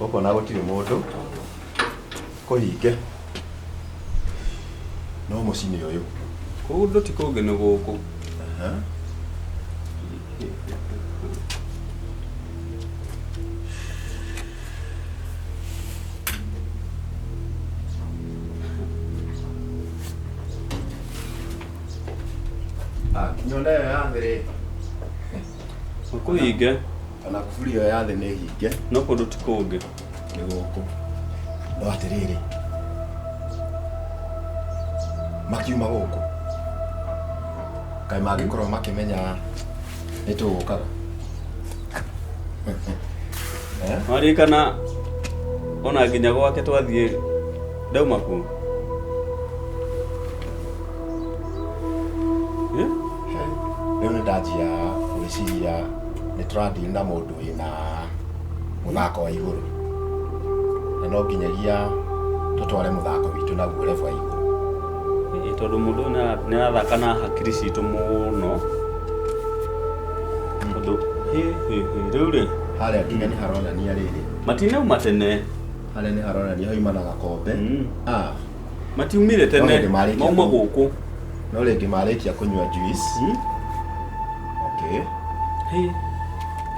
Gũkũ ona gũtirĩ mũndũ. Kũhinge. No mũciĩ nĩ ũyũ. Kũndũ ti kũngĩ nĩ gũkũ. Aha. Ah, kinya ona ĩyo ya thĩ rĩ. Kũhinge. Ona kuburi ĩyo ya thĩ nĩ hinge. No kũndũ ti kũngĩ. Nĩ gũkũ. No atĩrĩrĩ, makiuma gũkũ kaĩ mangĩkorwo makĩmenya nĩ tũgũkaga? Eh? Waririkana ona nginya gwake twathiĩ ndauma kuo. Eh? Rĩu nĩ ndanjia gwĩciria nĩ tũrathiĩ na mũndũ wĩna mũthako wa igũrũ, na no nginyagia tũtware mũthako witũ naguo level ya igũrũ. Ĩĩ, tondũ mũndũ ũyũ nĩ arathaka na hakiri citũ mũno, tondũ hĩ hĩ hĩ rĩu rĩ Harĩa nginya nĩ haronania rĩrĩ. Matinauma tene. Harĩa nĩ haronania hauma na gakombe. Ah. Matiumire No tene. hĩndĩ marĩkia Mauma gũkũ. No rĩngĩ marĩkia kũnyua juice. Okay. Hĩ.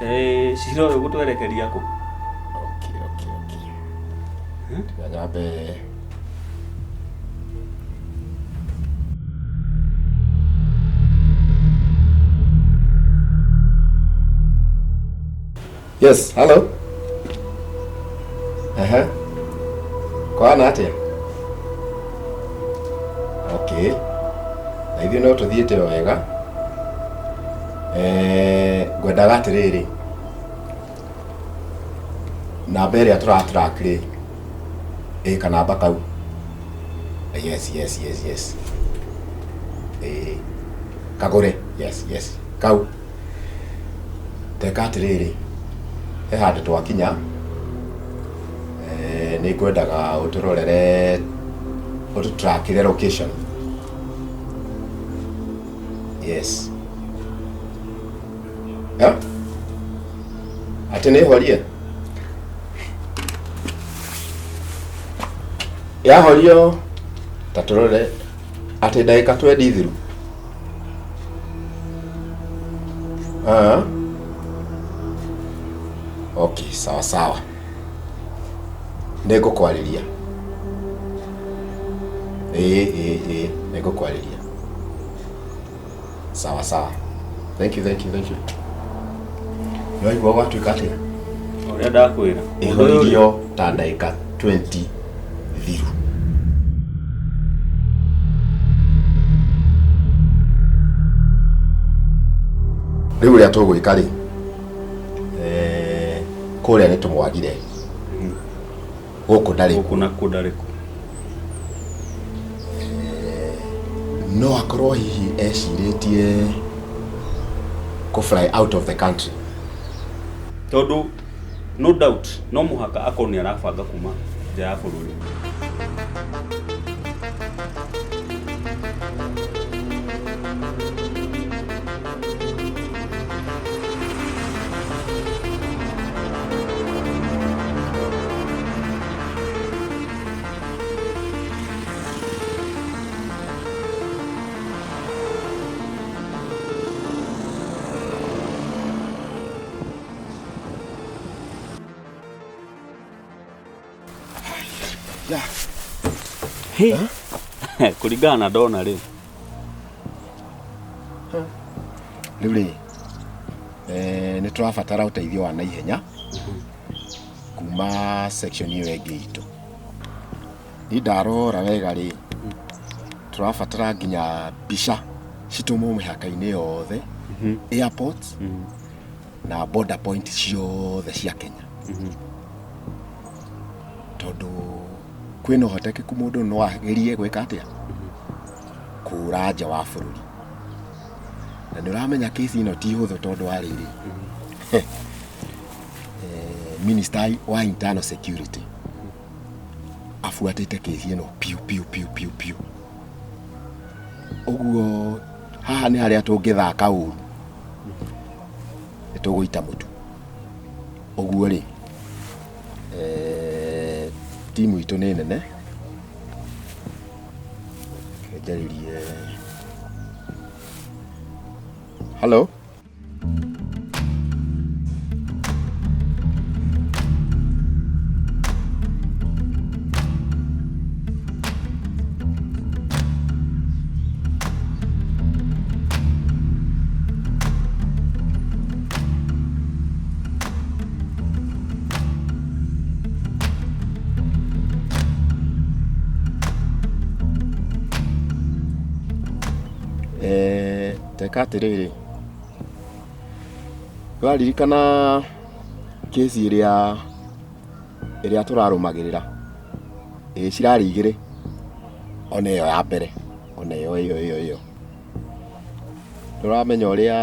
Eh, cira ũyũ gũtwerekeria kũ? Okay. Tiga nyambe. Yes, hello. Aha. Kwana atĩa? Okay. Na ithuĩ no tũthiĩte o wega. Eh, ngwendaga atĩrĩrĩ. Namba ĩrĩa tũratrack rĩ, ĩ kanamba kau. Yes. Ĩ kagũre. Yes. Kau. Teka atĩrĩrĩ, he handũ twakinya, eh, nĩ ngwendaga ũtũrorere, ũtũtrakĩre location. Yes. Eh? Atĩ nĩ horie? Yahorio ta tũrore atĩ ndagĩka twendi thiru. Ah. Okay, sawa sawa. Nĩ ngũkwarĩria. Ĩĩ ĩĩ ĩĩ, nĩ ngũkwarĩria. Sawa sawa. Thank you, thank you, thank you. Nĩ waigua gwatuĩka atĩa? Ũrĩa ndakwĩra. Ĩhoririo ta ndagĩka 20 thiru. Rĩu ũrĩa tũgwĩka rĩ, eh, kũrĩa nĩ tũmwagire, gũkũ ndarĩ. Gũkũ nakuo ndarĩ kuo. No akorwo hihi ecirĩtie kũ fly out of the country. Tondũ no doubt no mũhaka akorwo nĩ arabanga kuma nja ya bũrũri. Kũringana na ndona rĩ. Rĩu rĩ, eh, nĩ tũrabatara ũteithio wa naihenya kuma section ĩyo ĩngĩ itũ. Niĩ ndarora wega rĩ, tũrabatara nginya mbica citũmwo mĩhaka-inĩ yothe, airports na border point ciothe cia Kenya, tondũ kwĩna ũhotekeku mũndũ no agerie gwĩka atĩa, kũra nja wa bũrũri. Na nĩ ũramenya kĩci ĩno ti hũthũ, tondũ wa rĩrĩ, eh, minister wa internal security abuatĩte kĩci ĩno piũ piũ piũ piũ piũ. Ũguo haha nĩ harĩa tũngĩthaka ũru nĩ tũgũita mũtu. Ũguo rĩ, eh, Timu itũ nĩ nene. Reke njarĩrie. Hello? Eh, teka atĩrĩrĩ ũraririkana kesi ĩrĩa ĩrĩa tũrarũmagĩrĩra ĩĩ cirarĩ igĩrĩ ona ĩyo ya mbere ona ĩyo ĩyo ĩyo ĩyo ndũramenya ũrĩa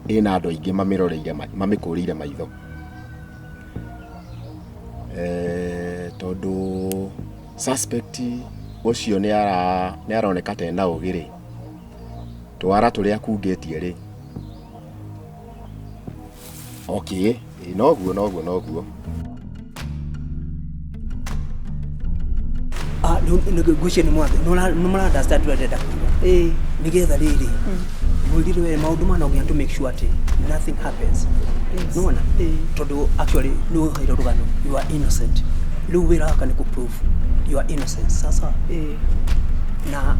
ĩna andũ aingĩ mamĩroreire mamĩkũrĩire maitho eh, tondũ suspect ũcio nĩ aroneka ta ena ũgĩ rĩ twara tũrĩa akungĩtie rĩ okay ĩ noguo noguo noguo Ah, ngwĩciria nĩ mwathe nĩ mũra understand ũrĩa ndĩrenda kuga Ĩĩ. nĩgetha rĩrĩ mwĩrire we maũndũ maya no nginya to make sure atĩ nothing happens Yes. nĩwona Ĩĩ. tondũ actually nĩ ũheirwo rũgano you are innocent rĩu wĩra waka nĩ kũ prove you are innocent sasa Ĩĩ. na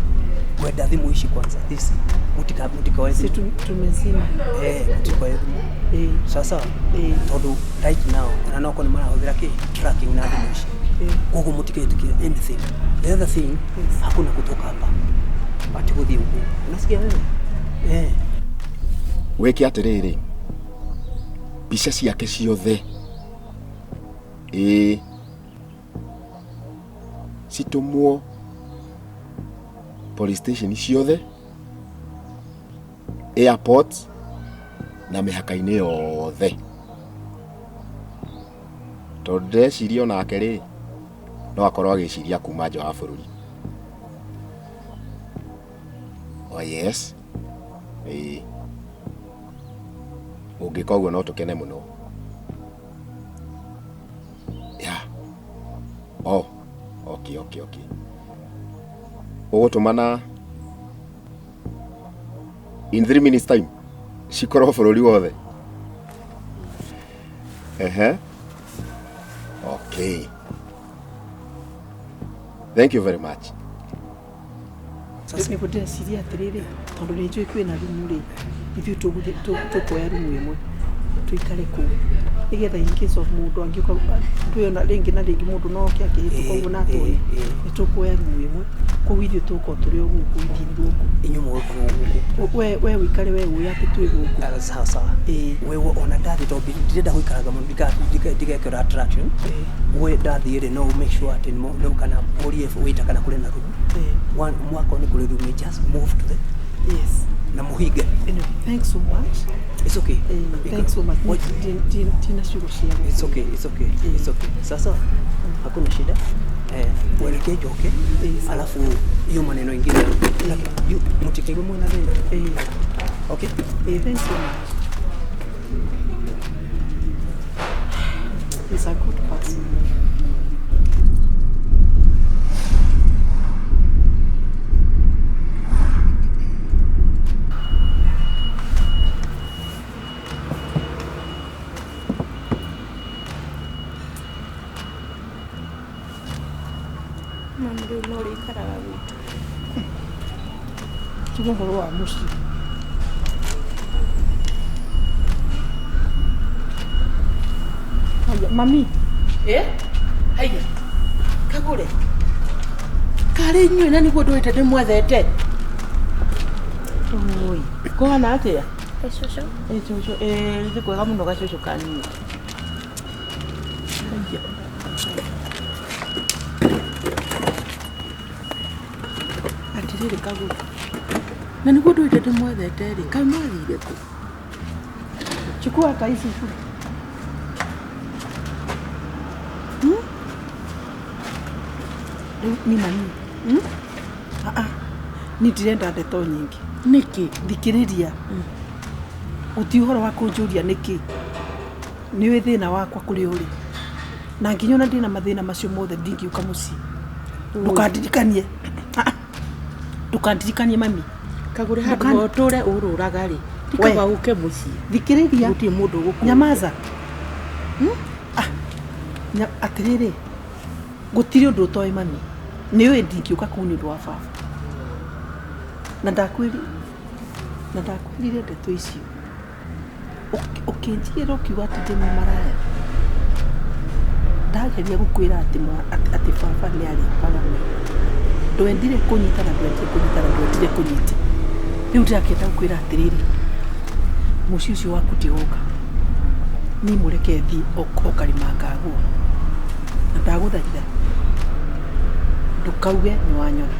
ngwenda thimũ ici kwanza this mutika mutikoe Si thimũ tumezima. eh mutikoe thimũ Ĩĩ. sasa Ĩĩ. tondũ right now ona no korwo nĩ marahũthĩra kĩ tracking na thimũ ici Ĩĩ. koguo mũtigetĩkĩre anything the other thing Yes. hakuna kutoka hapa ati gũthiĩ ũguo unasikia wewe eh wĩke atĩrĩrĩ mbica ciake ciothe ĩĩ citũmwo police station ciothe airport na mĩhaka-inĩ yothe tondũ ndĩreciria onake rĩ no akorwo agĩciria kuma nja wa bũrũri oh yes ĩĩ ũngĩka ũguo no tũkene mũno yeah. oh okay okay okay ũgũtũmana in 3 minutes time cikorwo bũrũri wothe ehe okay thank you very much sasa Nĩguo ndĩreciria atĩrĩrĩ tondũ nĩ njũĩ kwĩna rumu rĩ ithuĩ tũkuoya rumu ĩmwe tũikare kũu nĩgetha in case of mũndũ angĩũka twĩona rĩngĩ na rĩngĩ mũndũ no oke akĩhĩtũka ũguo na atũĩ Ĩĩ, ĩĩ. nĩ tũkuoya rumu ĩmwe koguo ithuĩ tũgũkorwo tũrĩ o gũkũ ithiĩ gũkũ inyuĩ mũgũkorwo gũkũ we ũikare we ũĩ atĩ twĩ gũkũ Ah, sawa sawa Ĩĩ. wewe ona ndathi tondũ ndirenda gũikaraga mũno ndigekĩra attraction Ĩĩ. we ndathiĩ rĩ no make sure atĩ no kana mũrie wĩta kana kũrĩ na room Ĩĩ. one mwako nĩ kũrĩ room just move to the Yes. na mũhinge Anyway, thanks so much. it's okay Eh, thanks so much. What- Ndina ciugo cia It's okay, it's okay, it's okay. Sasa hakuna shida. Eh, uelekee Njoke. Eh, sawa. Alafu hiyo maneno ingine. Mtikaigwe mwena thĩna. Eh, Okay? eh, thanks so much. He's a good person. Mami rĩu no ũrĩikaraga gwitũ. Tiga ũhoro wa mũciĩ. Haya, Mami, Eh? Haiya. Kagure. Karĩ inyuĩ na nĩguo ndũĩte ndĩmwethete. Oi, kũhana atĩa? Ĩ cũcũ. Ĩ cũcũ, ĩ nĩ kwega mũno gacũcũ kanyu. Haiya. Atĩrĩrĩ Kagure. Na nĩguo ndũĩte ndĩmwethete rĩ, kaĩ mwathire kũ? chukua hata hizi kule. Rĩu ni mami. Ah ah. Ni ndirenda ndeto nyingĩ. Nĩkĩ? Thikĩrĩria. Ũti ũhoro wa kũnjũria nĩkĩ. Nĩ ũĩ thĩna wakwa kũrĩa ũrĩ. Na nginya ona ndĩna mathĩna macio mothe ndingĩũka mũciĩ. Ndũkandirikanie. Ah, ndũkandirikanie mami. Kagũre handũ Ndũkan- ũtũre ũrũraga rĩ We. tikaba ũke mũciĩ Thikĩrĩria. gũtirĩ mũndũ ũgũkũũria. Nyamaza. Ah, atĩrĩrĩ, gũtirĩ ũndũ ũtoĩ mami. Nĩ ũĩ ndingĩũka kũu nĩ ũndũ wa baba. Na ndakwĩrire ndeto icio. Ũkĩnjigĩra ũkiuga atĩ ndĩ mũmaraya. Ndageria gũkwĩra atĩ atĩ baba nĩ arĩpaga. Ndwendire kũnyita na ndwendire kũnyita na ndwendire kũnyita. Rĩu ndĩrakĩenda gũkwĩra atĩrĩrĩ, mũciĩ ũcio waku ndigũka. Niĩ mũreke thiĩ o karĩma ngagũa. Na ndagũthaitha ndũkauge nĩ wanyona.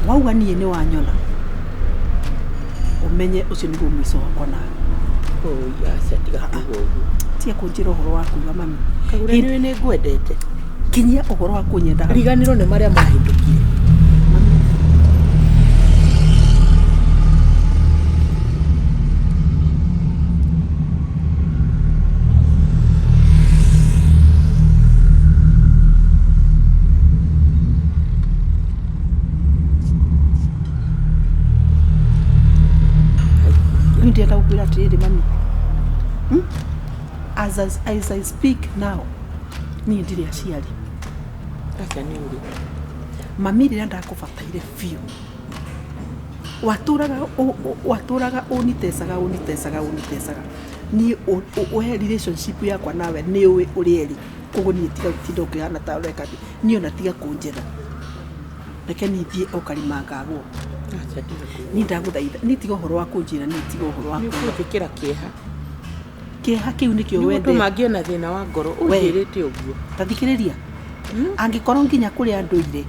Wauga niĩ nĩ wanyona, ũmenye ũcio nĩguo mũico wakwa nawe. Oi, aca tiga kuuga ũguo. Tiga kũnjĩra ũhoro wa kuuga mami. Kagũre nĩũĩ nĩ ngwendete. Kinyia ũhoro wa kũnyenda hau. Riganĩrwo nĩ marĩa mahĩtũkire. Rĩu ndĩrenda gũkwĩra atĩrĩrĩ mami. As I speak now, niĩ ndirĩ aciari. Aca nĩ ũrĩ. Mami rĩrĩa ndakũbataire biũ. Watũraga ũnitecaga ũnitecaga ũnitecaga. Niĩ ũhe relationship yakwa nawe nĩ ũĩ ũrĩa ĩrĩ. Koguo niĩ tiga gũtinda ũkĩhana ta ũreka atĩ. Niĩ ona tiga kũnjetha. Reke niĩ thiĩ o karĩma ngagũa. Aca tiga kuuga. Niĩ ndagũthaitha. Niĩ tiga ũhoro wa kũnjĩra, niĩ tiga ũhoro wa Nĩ kuuga. ũkũnjĩkĩra kĩeha. Kĩeha kĩu nĩkĩo Nĩ wendete. gũtũma ngĩe na thĩna wa ngoro We. ũnjĩrĩte ũguo. Ta thikĩrĩria. Angĩkorwo nginya kũrĩa ndũire,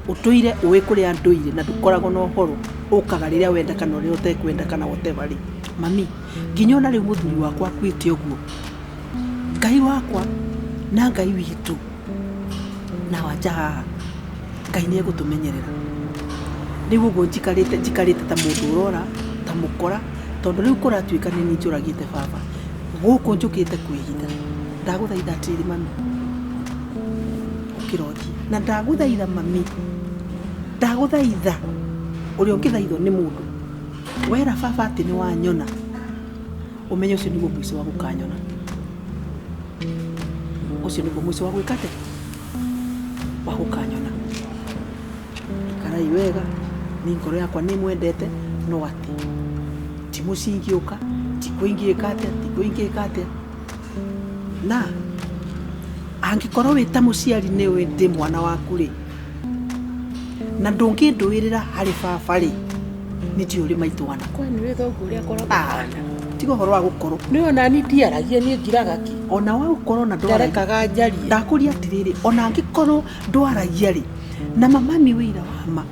ũtũire ũĩ kũrĩa ndũire na ndũkoragwo na ũhoro ũkaga rĩrĩa wenda kana ũrĩa ũtekwenda kana whatever rĩ. Mami, nginya ona rĩu mũthuri wakwa akuĩte ũguo, Ngai wakwa na Ngai witũ na wanja haha, Ngai nĩ egũtũmenyerera. Rĩu ũguo njikarĩte ta mũndũ ũrora, ta mũkora, tondũ rĩu kũratuĩka nĩ niĩ njũragĩte baba. Gũkũ njũkĩte kwĩhitha. Ndagũthaitha atĩrĩrĩ mami, ũkĩra ũthiĩ. Na ndagũthaitha mami, ndagũthaitha ũrĩa ũngĩthaithwo nĩ mũndũ. Wera baba atĩ nĩ wanyona, ũmenye ũcio nĩguo mũico wa gũkanyona. Ũcio nĩguo mũico wa gwĩka atĩa? Wa gũkanyona. Ikarai wega, niĩ ngoro yakwa nĩ ĩmwendete, no atĩ ti mũciĩ ingĩũka, ti kwĩ ingĩka atĩa, ti kwĩ ingĩka atĩa. Na angĩkorwo wĩ ta mũciari nĩ ũĩ ndĩ mwana waku rĩ, na ndũngĩndũĩrĩra harĩ baba rĩ, nĩ ndiũĩ ũrĩ maitũ wana. Kwani wĩ thoguo ũrĩa akoragwo Ah, ahana? tiga ũhoro wa gũkorwo. Nĩ ona niĩ ndiaragia, niĩ ngiraga ki. Ona wa gũkorwo na ndwaragia. Ndarekaga njarie. Ndakũria atĩrĩrĩ, ona angĩkorwo ndwaragia rĩ, na mamami wĩira wa ma,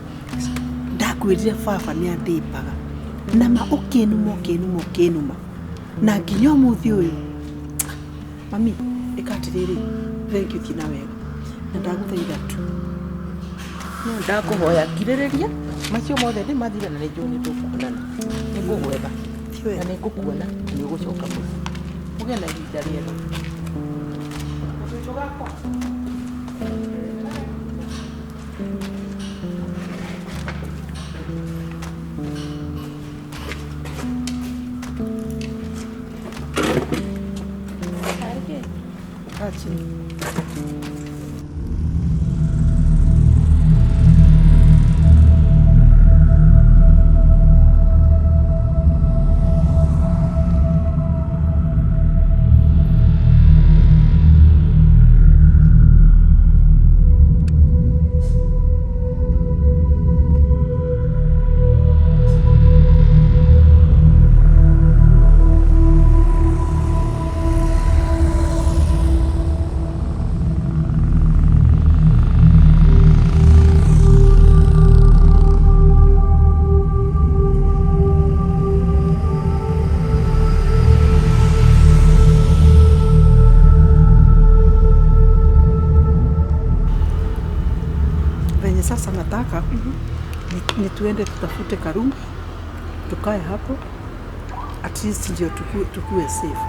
ndakwĩrire baba nĩ andĩpaga. Na ma ũkĩnuma, ũkĩnuma, ũkĩnuma. Na nginya ũmũthĩ ũyũ. Mami, ĩka atĩrĩrĩ, thengiũ thiĩ na wega. Na ndagũthaitha tu. No ndakũhoya ngirĩrĩria, macio mothe nĩ mathira na nĩ njũĩ nĩ tũkuonana. Nĩ ngũgwetha. Ti wega. Na nĩ ngũkuona, na nĩ ũgũcoka mũciĩ. Ũgĩe na ihinda rĩega. Gacũcũ gakwa. Kaa chini. Venye sasa nataka ni tuende tutafute karoom tukae hapo, at least ndio tukue safe.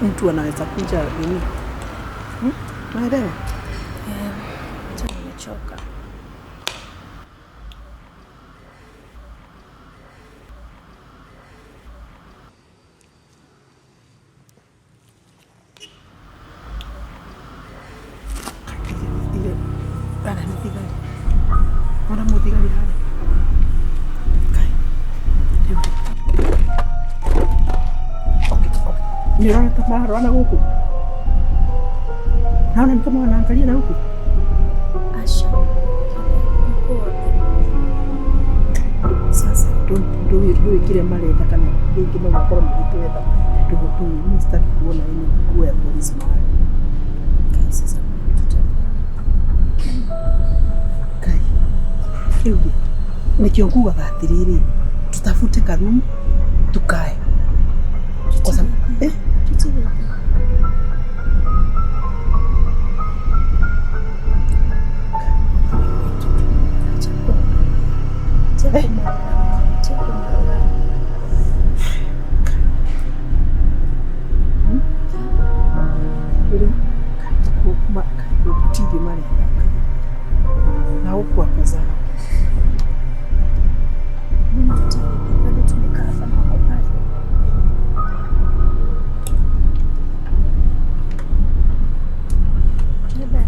Mtu anaweza kuja nini? Naelewa. Hata nimechoka. Ile ana mũthigari. Ona mũthigari harĩa. Kai. Rĩu rĩ. Okay, okay. Nĩ ũrona ta mararorana gũkũ? Naona ni kama wanaangalia na huku. Asha. Nikuona. Sasa ndũĩ kĩrĩa maretha kana rĩngĩ no makorwo magĩtwetha. Ndũĩ niĩ sitaki kuona any nguo ya polisi mahali. Kai, sasa tutafanya. Kai. Rĩu rĩ, nĩkĩo ngugaga atĩrĩrĩ, tutafute karumu tukae. Kwa sababu Tutafanya. Acha kuangalia. Acha kumwona. Acha kumwona. Rĩu gũtirĩ maretha na gũkũ akazao. Mbona tutafanya? Bado tumekaa hapa na wako pale. Bye bye.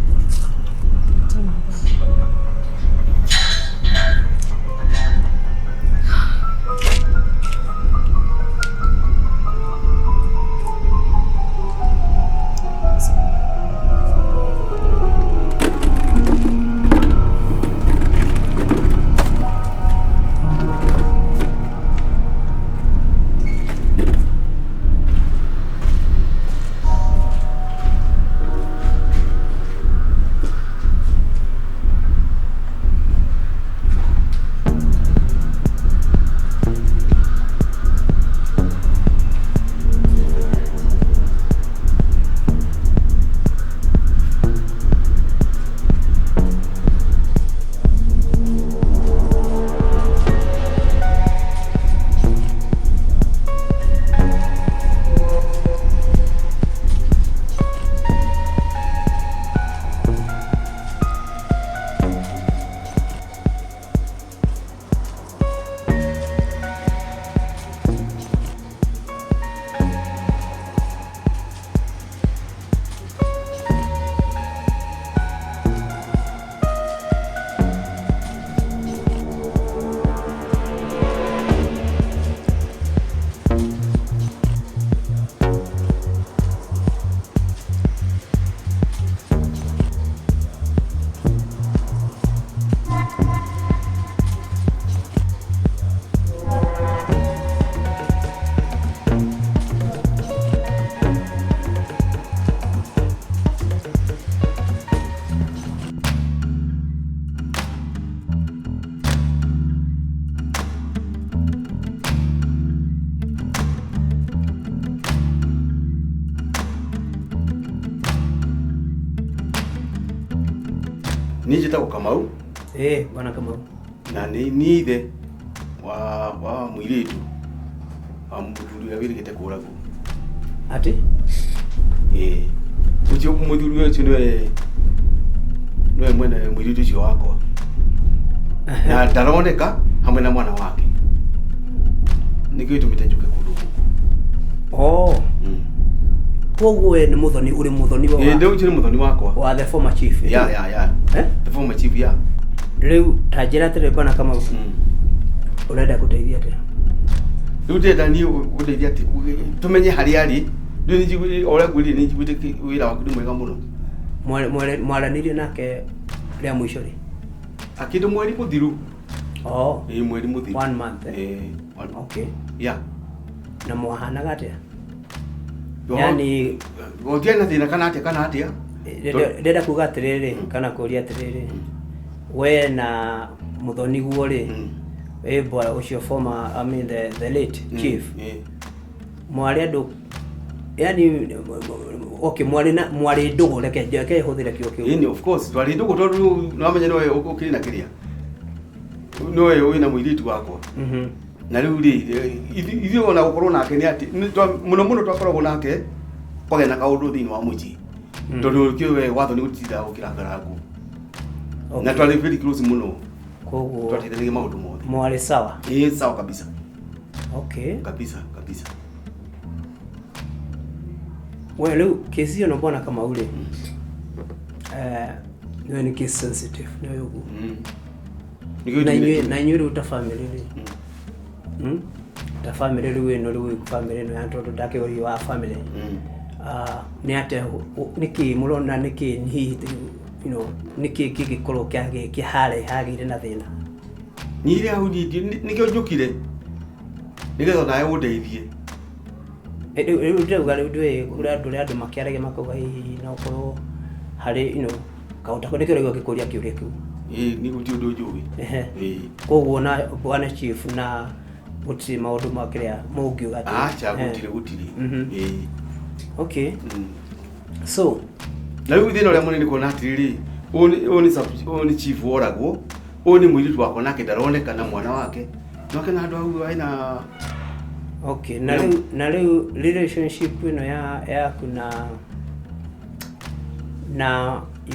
Niĩ njĩtagwo Kamau. Bwana Kamau. Na nĩ niĩ ithe wa mũirĩtu wa mũthuri ũrĩa wĩrĩgĩte kũragwo. Atĩ? Ĩĩ. Ũcio mũthuri ũcio nĩwe mwene mũirĩtu ũcio wakwa. Na ndaroneka hamwe na mwana wake. Nĩkĩo gĩtũmĩte njũke kũndũ gũkũ. Oh. Koguo we nĩ mũthoni, ũrĩ mũthoni wa. Ĩĩ, ũcio nĩ mũthoni wakwa. Wa the former chief. Yeah. Eh? The former chief, yeah. Rĩu ta njĩra atĩrĩ bwana Kamau. Ũrenda gũteithia atĩa? Rĩu ndĩrenda niĩ gũteithia atĩ tũmenye harĩa arĩ. Rĩu nĩ njiguĩte o ũrĩa ngwĩrire nĩ njiguĩte wĩra waku nĩ mwega mũno. Mwaranĩirie nake rĩa mũico rĩ? Akĩndũ mweri mũthiru. Oh. Ĩĩ, mweri mũthiru. 1 month. Ĩĩ. Okay. Yeah. Na mwahanaga atĩa? Yani gũtiarĩ na thĩna kana atĩa? Ndĩrenda kuga atĩrĩrĩ kana kũria atĩrĩrĩ, we na mũthoni guo rĩ, bwana ũcio former, I mean the late chief. Mwarĩ andũ yani okay, mwarĩ na mwarĩ ndũgũ, reke hũthĩre kiugo kĩu. Ĩni, of course twarĩ ndũgũ tondũ nĩwamenya nĩwe ũkĩrĩ na kĩrĩa. Nĩwe wĩna mũirĩtu wakwa. Na rĩu rĩ, ithuĩ ona gũkorwo nake nĩ atĩ mũno mũno twakoragwo nake Kwagĩa na kaũndũ thĩinĩ wa mũciĩ. Tondũ kĩo we watho nĩ gũtinda gũkĩrangara ngũ. Na twarĩ very close mũno. Koguo Twateithanagia maũndũ mothe. Mwarĩ sawa. Ĩĩ sawa kabisa. Okay. Kabisa kabisa. We rĩu kesi ĩno bwana Kamau rĩ, nĩwe nĩ case sensitive nĩwe ũguo. Nĩkĩo Na inyuĩ njuge- na inyuĩ rĩu ta family rĩ, Ta family rĩu ĩno rĩu family ĩno ya tondũ ndakĩũrio wa family. Ah, nĩ atĩa nĩkĩ mũrona nĩkĩ hihi nĩkĩ kĩngĩkorwo kĩharĩa hagĩire na thĩna? Niĩ hau niĩ nĩkĩo njũkire nĩgetha nawe ũndeithie. Rĩu ndĩrauga rĩu ndũĩ ũrĩa andũ ũrĩa andũ makĩaragia makauga hihi no ũkorwo harĩ kaũndũ nĩkĩo ũraigua ngĩkũria kĩũria kĩu. Ĩĩ nĩ gũtirĩ ũndũ njũĩ. Ehe. Ĩĩ. Koguo na bwana chief na gũtirĩ maũndũ ma kĩrĩa mũngiuga atĩ- Acha gũtirĩ gũtirĩ. Ĩĩ. Okay. So na rĩu thĩna ũrĩa mũnene kuona atĩrĩrĩ, ũyũ nĩ chief woragwo, ũyũ nĩ mũirĩtu wakwa nake ndaroneka na mwana wake. Nake na andũ hau ena. Okay, na rĩu relationship ĩno ya yaku na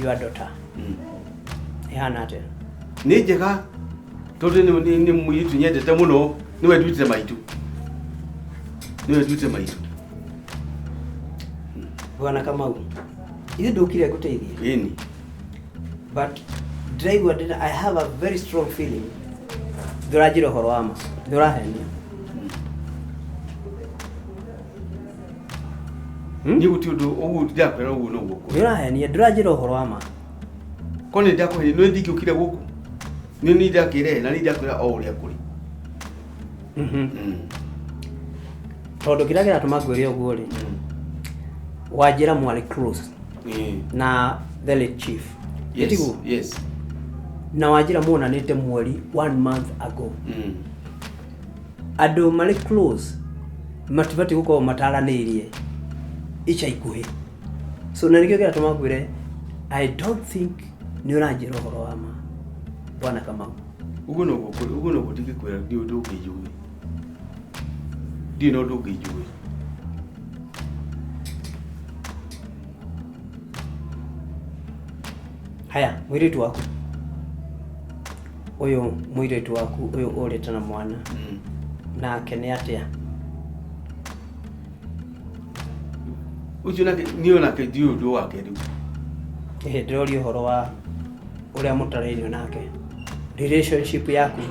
your daughter. Ĩhana atĩa? Nĩ njega tondũ nĩ mũirĩtu nyendete mũno, nĩwe nduĩte maitũ. Nĩwe nduĩte maitũ. Bwana Kamau, ithuĩ ndũkire ngũteithie. Ĩni. But ndĩraigua ndĩna I have a very strong feeling. Ndũranjĩra ũhoro wa ma, ndũrahenia. Niĩ gũtirĩ ũndũ ũguo ndĩrakwĩra ũguo noguo kũrĩ. Ndũrahenia, ndũranjĩra ũhoro wa ma. Ko nĩ ndakũhenia, nĩ ndingĩũkire gũkũ. Nĩ niĩ ndakĩrehe na nĩ ndakwĩra o ũrĩa kũrĩ. Tondũ kĩrĩa kĩratũma ngwĩre ũguo rĩ, wanjĩra mwarĩ close na the late chief. Yes, Tiguo? yes. Na wanjĩra muonanĩte mweri 1 month ago. Andũ marĩ close matibatiĩ gũkorwo mataranĩirie ica ikuhĩ. So na nĩkĩo kĩratũma ngwĩre I don't think nĩ ũranjĩra ũhoro wa ma Bwana Kamau. Ũguo noguo kũrĩ, ũguo noguo ndingĩkwĩra ndirĩ ũndũ ũngĩ njũĩ. Ndirĩ na ũndũ ũngĩ njũĩ. Haya, mũirĩtu waku. Ũyũ mũirĩtu waku ũyũ ũrĩte na mwana. Nake nĩ atĩa? Ũcio nake niĩ onake ndiũĩ ũndũ wake rĩu. Ĩhĩ, ndĩroria ũhoro wa ũrĩa mũtarairio nake. Relationship yaku.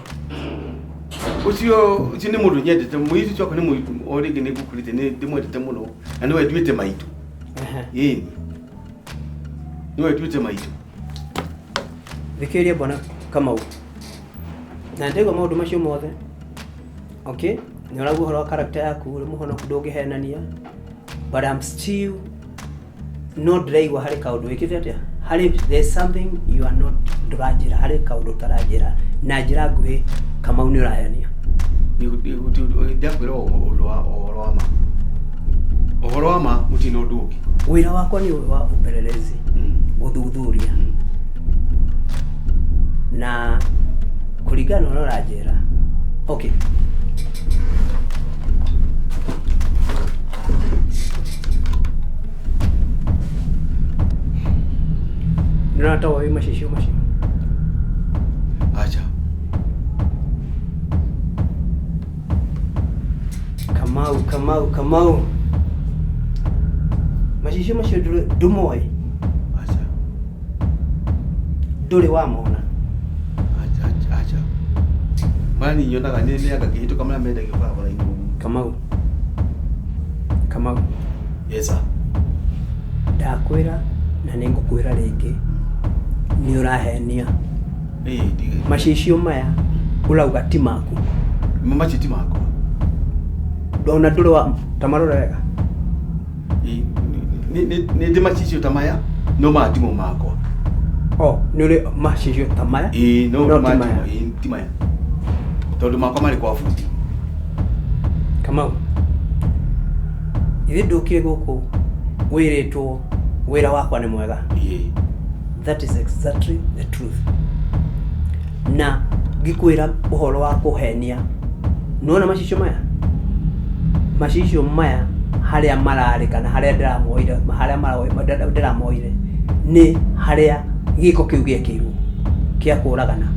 Ũcio nĩ mũndũ nyendete, mũirĩtu ũcio wakwa nĩ mũirĩtu o rĩngĩ nĩ ngũkũrĩte, nĩ ndĩmwendete mũno na nĩwe nduĩte maitũ. Ĩni. Nĩwe nduĩte maitũ. Thikĩrĩria Bwana Kamau. Na ndĩraigua maũndũ macio mothe. Okay? Nĩ ũraigua ũhoro wa character yaku, ũrĩ mũhonoku ndũngĩhenania. But I'm still no ndĩraigua harĩ kaũndũ wĩkĩte atĩa? Harĩ there's something you are not ndũranjĩra, harĩ kaũndũ ũtaranjĩra. Na njĩra nguhĩ Kamau nĩ ũrahenia. Ndakwĩra ũndũ wa ũhoro wa ma. Ũhoro wa ma gũtirĩ na ũndũ ũngĩ. Wĩra wakwa nĩ ũyũ wa upelelezi, gũthuthuria. Na kũringana na ũrĩa ũranjĩra. Okay. Nĩ ũrona ta woĩ macicio macio? Acha. Kamau, Kamau, Kamau. Macicio macio ndũmoĩ? Acha. Ndũrĩ wamona? Acha, acha, acha. Maya niĩ nyonaga nĩ nĩanga ngĩhĩtũka marĩa mendagio barabara-inĩ ũguo. Kamau. Kamau. Yes, sir. Ndakwĩra na nĩ ngũkwĩra rĩngĩ nĩ ũrahenia. Macicio maya ũrauga ti maku. Macio ti makwa. Ndona ndũrĩ wa ta marore wega. Nĩ ndĩ macicio ta maya no maya timo makwa. O, nĩ ũrĩ macicio ta maya? Ĩĩ, no No ti maya maya. ĩĩ, ti maya. Tondũ makwa marĩ kwa bundi. Kamau, ithuĩ ndũkire gũkũ wĩrĩtwo wĩra wakwa nĩ mwega. Ĩĩ. That is exactly the truth. Na ngĩkwĩra ũhoro wa kũhenia, nĩwona macicio maya? Macicio maya Harĩa mararĩ kana harĩa ndĩramoire, harĩa ndĩramoire nĩ harĩa gĩko kĩu gĩekĩirwo kĩa kũragana.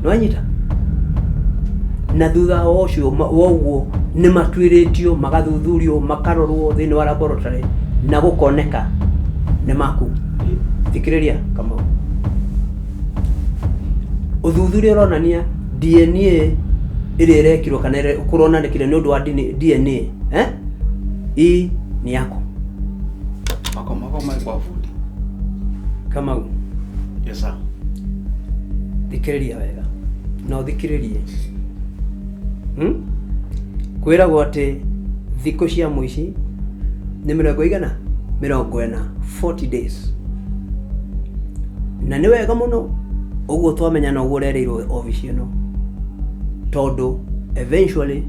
Nĩwanyita? Na thutha wa ũcio wa ũguo nĩ matuĩrĩtio, magathuthurio, makarorwo thĩinĩ wa laboratory na gũkoneka nĩ maku. Thikĩrĩria, Kamau, ũthuthuria ũronania DNA ĩrĩa ĩrekirwo kana ĩrĩa kũronanĩkire nĩ ũndũ wa DNA, eh? Hii ni yako. Mako mako mai kwa bundi. Kamau. Yes sir. Thikĩrĩria wega na ũthikĩrĩrie. Kwĩragwo atĩ thikũ cia mũici nĩ mĩrongo igana 40, 40 days, na nĩ wega mũno ũguo twamenya na ũguo ũrereirwo obici ĩno, tondũ eventually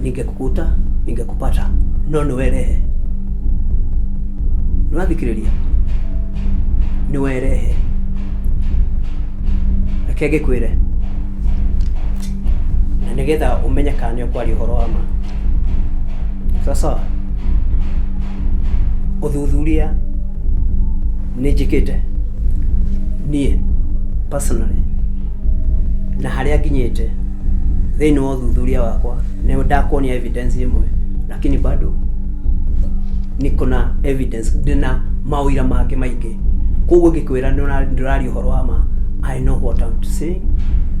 ningekukuta, ningekupata, no nĩ werehe. Nĩ wathikĩrĩria? Nĩ werehe. Reke ngĩkwĩre na nĩgetha ũmenye kana nĩ ũkwaria ũhoro wa ma. Sasa ũthuthuria nĩ njĩkĩte niĩ personally, na harĩa nginyĩte thĩinĩ wa ũthuthuria wakwa nĩ ndakuonia evidence ĩmwe, lakini bado niko na evidence, ndĩna maũira mangĩ maingĩ. Koguo ngĩkwĩra ndũraria ũhoro wa ma, I know what I'm saying.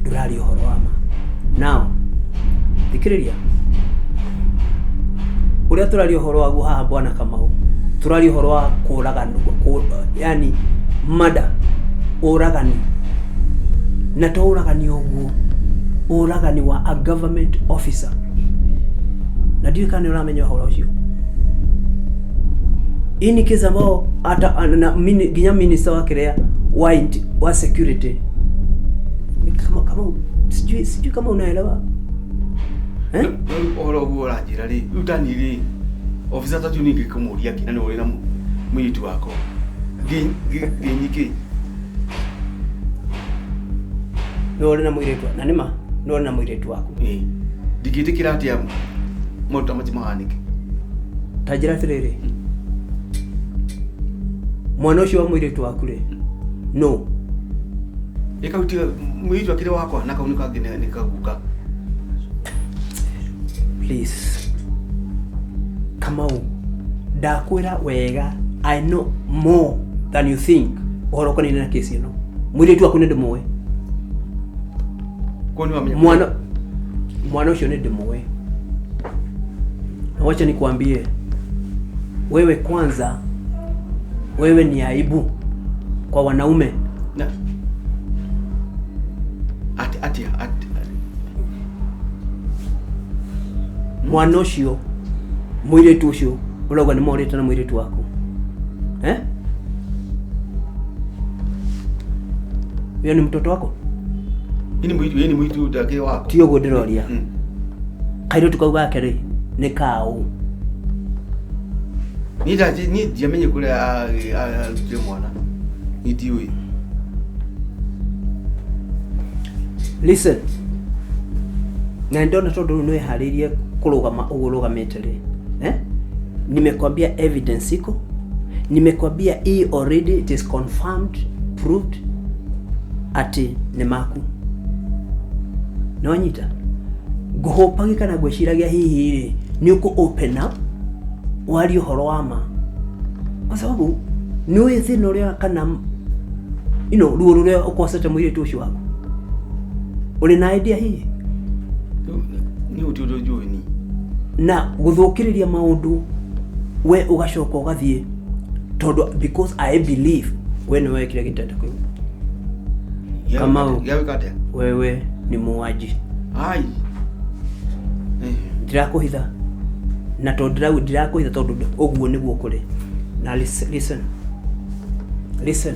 Ndũraria ũhoro wa ma. Now thikĩrĩria, ũrĩa tũraria ũhoro waguo haha, bwana Kamau, tũraria ũhoro wa kũragana, yani murder, ũragani, na to ũragani ũguo, ũragani wa a government officer, na ndiũĩ kana nĩ ũramenya ũhoro ũcio. Hii ni kesi ambao hata na nginya minister wa kĩrĩa wa security. Ni kama sijui kama unaelewa, eh? Rĩu ũhoro ũguo ũranjĩra rĩ, rĩu tani rĩ, officer ta tu ningĩkũmũria kĩ na nĩ ũrĩ na mũirĩtu wakwa ngĩnyikĩ? Nĩ ũrĩ na mũirĩtu, na nĩma nĩ ũrĩ na mũirĩtu waku. Ĩĩ. Ndingĩtĩkĩra atĩa maũndũ ta macio mahanĩke. Ta njĩra atĩrĩrĩ, mwana ũcio wa mũirĩtu waku rĩ, no? Ĩ kau tiga mũirĩtu akĩrĩ wakwa, na kau nĩ kangĩ nĩ kaguka. Please, Kamau, ndakwĩra wega, I know more than you think ũhoro ũkonainie na kesi ĩno. Mũirĩtu waku nĩ ndĩmũĩ. Koguo nĩ wamenya. Mwana ũcio nĩ ndĩmũĩ, na wacha nikwambie wewe, kwanza wewe ni aibu kwa wanaume. Na ati ati? Mwana ũcio, mũirĩtu ũcio ũrauga nĩ morĩte na mũirĩtu waku, eh? Huyo ni mtoto wako? Yeye ni mũirĩtu ndakĩrĩ wakwa. Ti ũguo ndĩroria. Kairĩtu kau gake rĩ, nĩ kaũ? Niĩ ndiamenye kũrĩa arutire mwana, niĩ ndiũĩ. Listen, na ndona tondũ rĩu nĩwĩharĩirie kũrũgama ũguo ũrũgamĩte rĩ, eh? Nimekwambia evidence iko, nimekwambia hii already it is confirmed, proved atĩ nĩ maku. Nĩwanyita? Ngũhũpagi kana ngwĩciragia hihi rĩ, nĩ ũkũ open up warie ũhoro wa ma, kwa sababu nĩ ũĩ thĩna ũrĩa kana ruo rũrĩa ũkosete mũirĩtu ũcio waku. Ũrĩ na idea hihi? Nĩ ũti ũndũ njũĩ niĩ. Na gũthũkĩrĩria maũndũ, we ũgacoka ũgathiĩ, tondũ because I believe we nĩ wekire gĩtendo kĩu. Kamau. Gĩawĩka atĩa? Wewe ni muuaji. Ai. Ndirakũhitha, na tondũ ndirakũhitha, tondũ ũguo nĩguo kũrĩ. Na listen, listen, listen.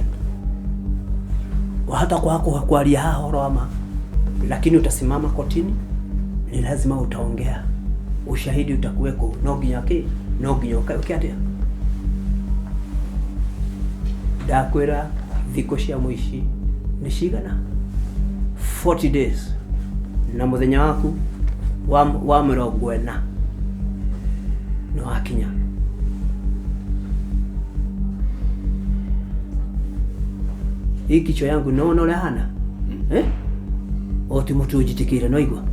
Wahata kwako kwaria haha ũhoro wa ma, lakini utasimama kotini, ni lazima utaongea, ushahidi utakuweko. No nginya kĩ, no nginya ũke atĩa. Ndakwĩra thikũ cia mũici nĩ cigana? 40 days, na mũthenya waku wa 40 nĩ Nĩ wakinya. Hii kichwa yangu naona ũrĩa hana. Eh? O ti mũtu ũnjĩtĩkĩire no igua.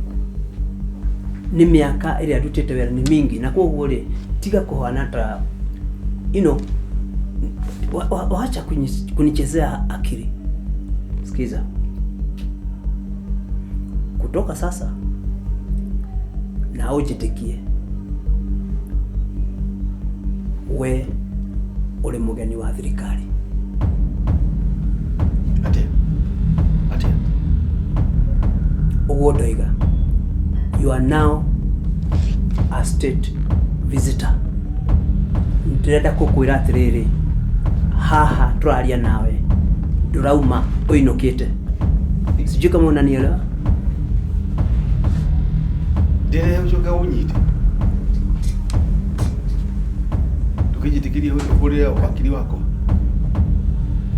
Nĩ mĩaka ĩrĩa ndutĩte wĩra nĩ mingi na koguo rĩ tiga kũhana ta you know, wacha kunichezea akili. Sikiza. Kutoka sasa na ũnjĩtĩkie we ũrĩ mũgeni wa thirikari. Atĩa? Atĩa? Ũguo ndoiga. You are now a state visitor. Ndĩrenda gũkwĩra atĩrĩrĩ, haha tũraria nawe ndũrauma ũinũkĩte. Sijui kama unanielewa. Ndĩrehe ũcoke ũnyite. Ndũkĩnjĩtĩkĩrie ũhũrĩre wakiri wakwa.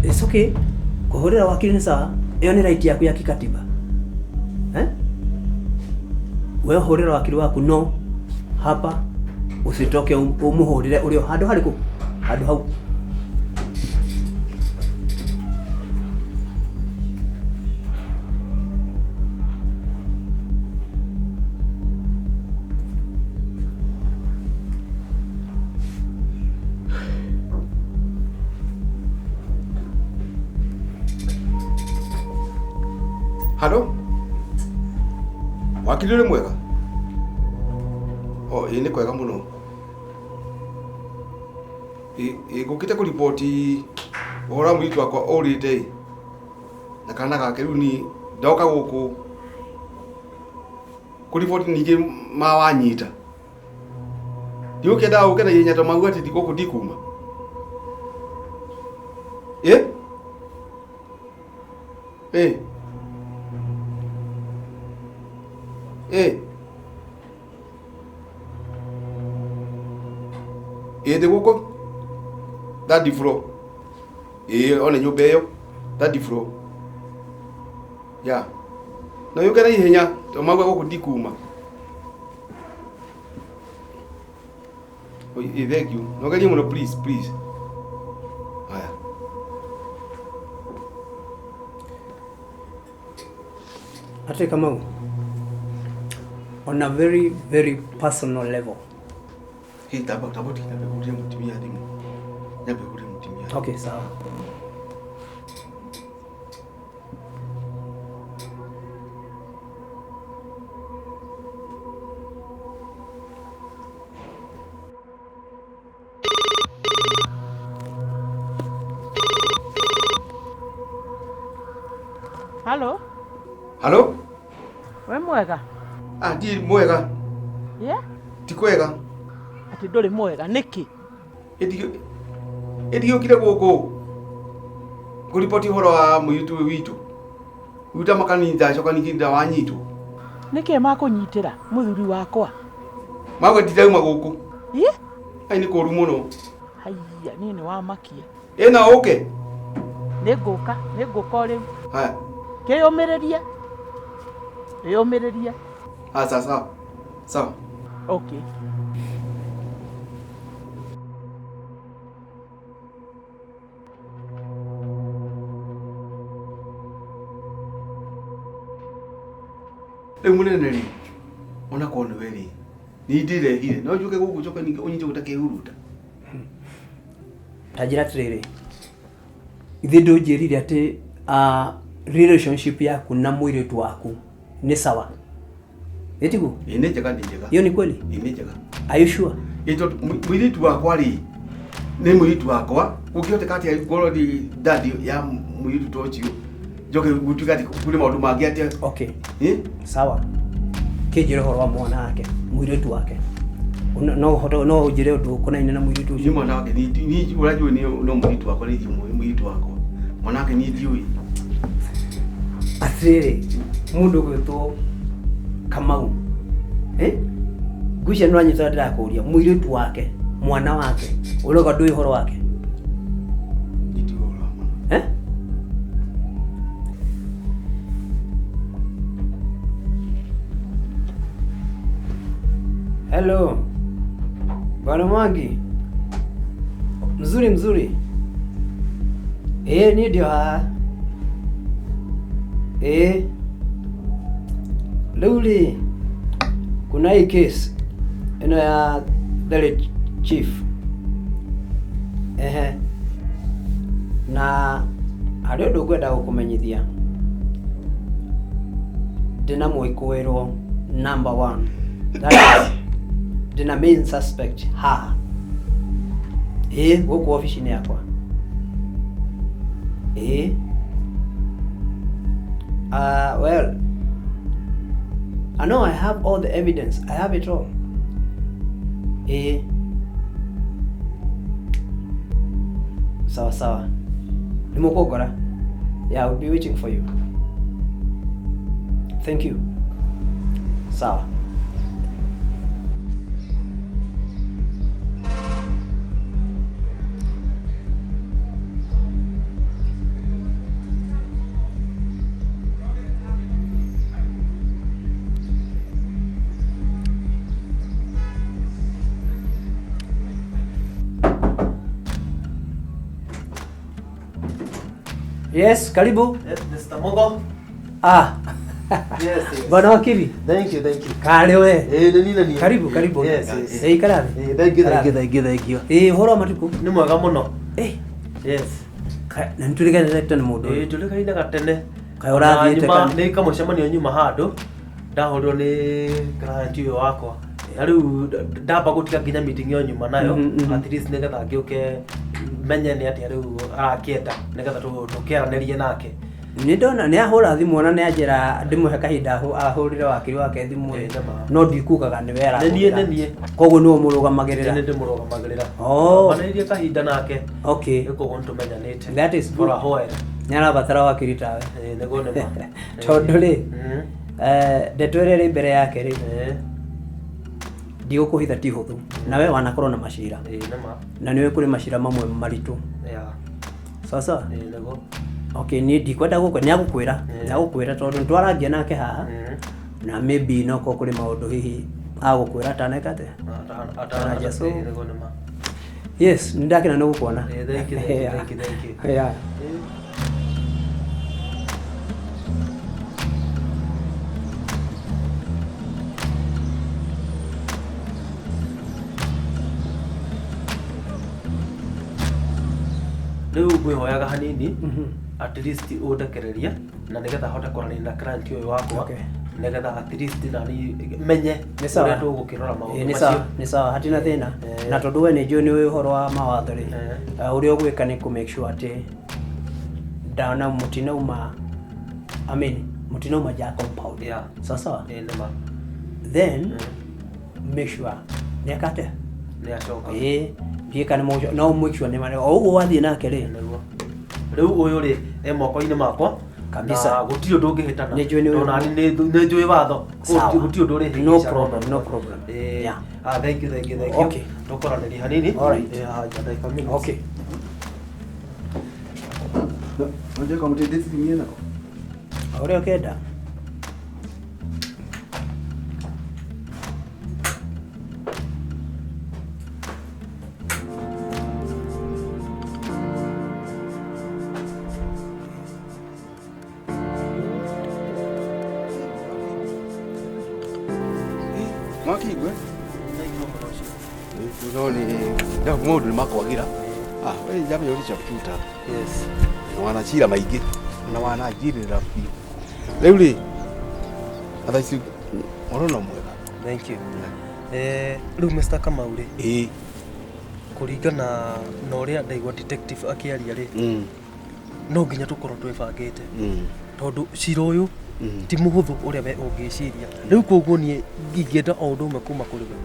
It's okay. Kũhũrĩra wakiri nĩ sawa. Ĩyo nĩ right yaku ya kikatiba. Eh? Wewe hũrĩra wakiri waku no hapa usitoke umuhũrĩre ũrĩ o handũ harĩkũ? Handũ hau. Halo? Wakiri ũrĩ mwega? O, ĩĩ nĩ kwega mũno. Ĩ ngũkĩte kũriboti ũhoro wa mũirĩtu wakwa ũrĩte ĩ na kana gake rĩu ni ndoka gũkũ kũriboti ningĩ mawanyita. Ndigũkĩendaga ũke na ihenya to mauga atĩ gũkũ ndikuma. Ĩ? Ĩ? Ĩ? Ĩ ndĩ gũkũ third floor. Ĩ one nyũmba ĩyo third floor. Ya. No yũke na ihenya to mauga gũkũ ndikuma. Ĩ thank you. No gerie mũno please please. Haya. Ate Kamau, on a very very personal level. Hii taba taba nyambe hũrĩre mũtumia thimũ. Nyambe hũrĩre mũtumia. Okay, sawa. Halo? Halo? We mwega? Ah, ndi mwega. Yeah? Ti kwega. Ati ndũrĩ mwega nĩkĩ? Ĩndigĩũkire gũkũ ngũriboti ũhoro wa mũirĩtu ũyũ witũ. Witũ makanitha coka ningĩ ndawanyitwo. Nĩkĩ makũnyitĩra mũthuri wakwa? Mauga ndirauma gũkũ. Ĩ? Ai nĩ kũũru mũno. Haiya, niĩ nĩ wamakia. Ĩ no ũke? Nĩngũka, nĩngũka o rĩu. Haya. Kĩyũmĩrĩrie. Ĩyũmĩrĩrie. Ah, sawa sawa. Sawa. Okay. Rĩu mũnene rĩ, ona korwo nĩwe rĩ, niĩ ndĩrehire no njũke gũkũ njoke ningĩ ũnyite ta kĩhuruta. Ta njĩra atĩrĩrĩ, ithe ndũnjĩrire atĩ relationship yaku na mũirĩtu waku nĩ sawa? Ĩtiguo? Ĩ nĩ njega, nĩ njega. Hiyo ni kweli? Ĩ nĩ njega. Are you sure? Ĩ tondũ mũirĩtu wakwa rĩ, nĩ mũirĩtu wakwa, gũngĩhoteka atĩa ngorwo ndĩ daddy ya mũirĩtu ta ũcio njoke gũtuĩke atĩ kũrĩ maũndũ mangĩ atĩa? Okay. Ĩ? Sawa. Kĩnjĩre ũhoro wa mwana wake, mũirĩtu wake. No ũhote no ũnjĩre ũndũ ũkonaine na mũirĩtu ũcio? Niĩ mwana wake niĩ ũrĩa njũĩ no mũirĩtu wakwa nĩ ndiũĩ mũirĩtu wakwa. Mwana wake niĩ ndiũĩ. Atĩrĩrĩ, mũndũ ũgwĩtwo Kamau. Eh? Ngwĩciria nĩ ũranyita ndĩrakũria, mũirĩtu wake, mwana wake, ũrauga ndũĩ ũhoro wake? Niĩ ndiũĩ ũhoro wa mwana. Eh? Hello. Bwana Mwangi. Mzuri mzuri. Ĩĩ niĩ ndĩ o haha. Ĩĩ. Rĩu rĩ kuna hii case ĩno ya the late chief. Ehe. Na harĩ ũndũ ngwenda gũkũmenyithia. Ndĩna mwĩkũĩrwo number one. That is, ndĩna main suspect haha. Ĩĩ gũkũ obici-inĩ yakwa. Ĩĩ. Well, I know I have all the evidence. I have it all. Ĩĩ. Sawa sawa. Nĩ mũkũngora? Yeah, I'll be waiting for you. Thank you. Sawa. Yes, karibu. Yes, Mr. Mugo. Ah. Yes, yes. Bwana wakili. Thank you, thank you. Karĩ we. Eh, nĩ nini. Karibu, karibu. Yes, yes. Eh, ikara thĩ. Eh, thank you, thank you, thank you, thank you. Eh, ũhoro wa matukũ? Nĩ mwega mũno. Eh. Yes. Na nĩ tũrĩkanĩte tene mũndũ ũyũ. Eh, tũrĩkaine gatene. Kaĩ ũrathiĩte Na kana? Nĩ kamũcemanio nyuma handũ. Ndahũrirwo nĩ client ũyũ wakwa. Na rĩu ndamba gũtiga nginya meeting ĩyo nyuma nayo. At least nĩgetha ngĩũke menye nĩ atĩa rĩu arakĩenda nĩgetha tũkĩaranĩrie nake. Nĩ ndona nĩ ahũra thimũ ona nĩ anjĩra ndĩmũhe kahinda ahũrĩre wakiri wake thimũ ĩ. No ndikugaga nĩwe arahũrĩra. Nĩ niĩ, nĩ niĩ. Koguo nĩwe ũmũrũgamagĩrĩra. Nĩ ndĩmũrũgamagĩrĩra. Oh. Manĩirie kahinda nake. Okay. Rĩu koguo nĩtũmenyanĩte. That is good. For a while. Nĩ arabatara wakiri tawe. Ĩĩ, nĩguo nĩ ma. Tondũ rĩ, ndeto ĩrĩa ĩrĩ mbere yake rĩ, ndigũkũhitha ti hũthũ. Nawe wanakorwo na macira. Ĩĩ, nĩ ma. Na nĩũĩ kũrĩ macira mamwe maritũ. Yeah. Sawa sawa? Ĩĩ, nĩguo. Okay, niĩ ndikwenda gũkũ nĩ agũkwĩra. Nĩ agũkwĩra tondũ nĩtwarangia nake haha. Na maybe no korwo kũrĩ maũndũ hihi agũkwĩra ataneka atĩa. Atanaja, so Ĩĩ, nĩguo nĩ ma. Yes, nĩ ndakena nĩ gũkuona. Ĩĩ, thank you, thank you, thank you, thank you. Yeah. Rĩu ngwĩhoyaga hanini at least ũndekererie na nĩgetha hote kwaranĩria na client ũyũ wakwa nĩgetha at least nani menye Nĩ sawa. ũrĩa tũgũkĩrora maũndũ Ĩĩ, nĩ macio. sawa, nĩ sawa, hatirĩ thĩna. Na tondũ we nĩ njũĩ nĩ ũĩ ũhoro wa mawatho rĩ, ũrĩa ũgwĩka nĩ kũ make sure atĩ ndana mũtinauma, I mean, mũtinauma nja ya compound. Yeah. Sawa sawa? Ĩĩ, nĩ ma. Then make sure nĩ eka atĩa? Nĩ acoka. Ĩĩ, ndiũĩ kana nĩ no make sure nĩ o ũguo wathiĩ nake rĩ. Rĩu ũyũ rĩ e moko-inĩ makwa Kabisa. na gũtirĩ ũndũ ũngĩhĩtana. Nĩ njũĩ nĩ Tondũ nani nĩ njũĩ watho. Sawa. Gũtirĩ ũndũ ũrĩhĩngĩca. No problem, no problem. Ĩĩ. Yeah. Ah, thank you, thank you, thank you. Okay. Tũkoranĩria hanini. All right. Ĩĩ, haha nja ndagĩka minutes. Okay. Unajua kama mtendezi nako. Ũrĩa ũkĩenda. Mwakigwe. No ni nda maũndũ nĩ makwagira. Ah, we njamenya ũrĩ computer. Yes. Na wanacira maingĩ na wananjirĩra biũ. Rĩu rĩ thaa ici ũhoro no mwega. Thank you. Rĩu Mr. Kamau rĩ. Ĩĩ. Kũringana na ũrĩa ndaigua detective akĩaria rĩ. No nginya tũkorwo twĩbangĩte. Tondũ cira ũyũ ti mũhũthũ ũrĩa we ũngĩciria. Rĩu koguo niĩ ingĩenda o ũndũ ũmwe kuma kũrĩ we.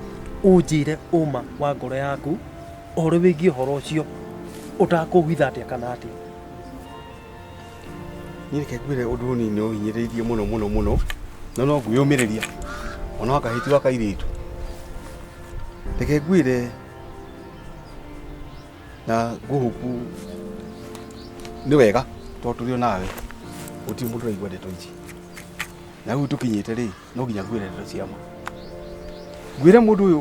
Ũnjĩre ũma wa ngoro yaku ũhoro wĩgiĩ ũhoro ũcio ũtakũhitha atĩa kana atĩa. Niĩ reke ngwĩre ũndũ ũyũ nĩ ũhinyĩrĩirie mũno mũno mũno na no ngwĩyũmĩrĩria ona wakahĩti wa kairĩtu. Reke ngwĩre na ngũhũku nĩ wega tondũ tũrĩ o nawe gũtirĩ mũndũ ũraigua ndeto ici. Na rĩu tũkinyĩte rĩ no nginya ngwĩre ndeto cia ma. Ngwĩre mũndũ ũyũ